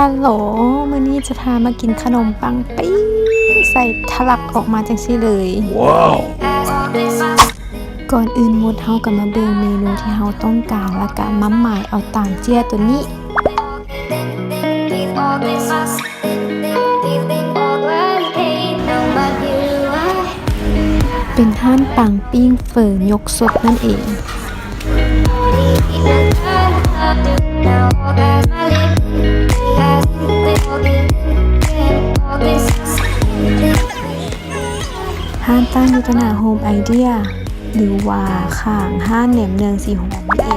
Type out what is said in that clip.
ຮັລໂຫຼ ມື້ນີ້ຈະພາມາກິນຂະໜົມປັງປີ້ງ ໃສ່ທະລັກອອກມາຈັ່ງຊີ້ເລີຍ. ວ້າວ! ກ່ອນອື່ນໝົດ ເຮົາກໍມາເບິ່ງເມນູທີ່ເຮົາຕ້ອງການ ແລ້ວກະມາໝາຍເອົາຕາມເຈ້ຍໂຕນີ້. ເປັນຮ້ານປັງປີ້ງເຝີຍົກສົດນັ້ນເອງ. ຮ້ານຕັ້ງຢູ່ຕໍ່ໜ້າໂຮມໄອເດຍ ຫຼືວ່າຂ້າງຮ້ານແໜມເໜືອງສີຫອມນັ້ນເອງ.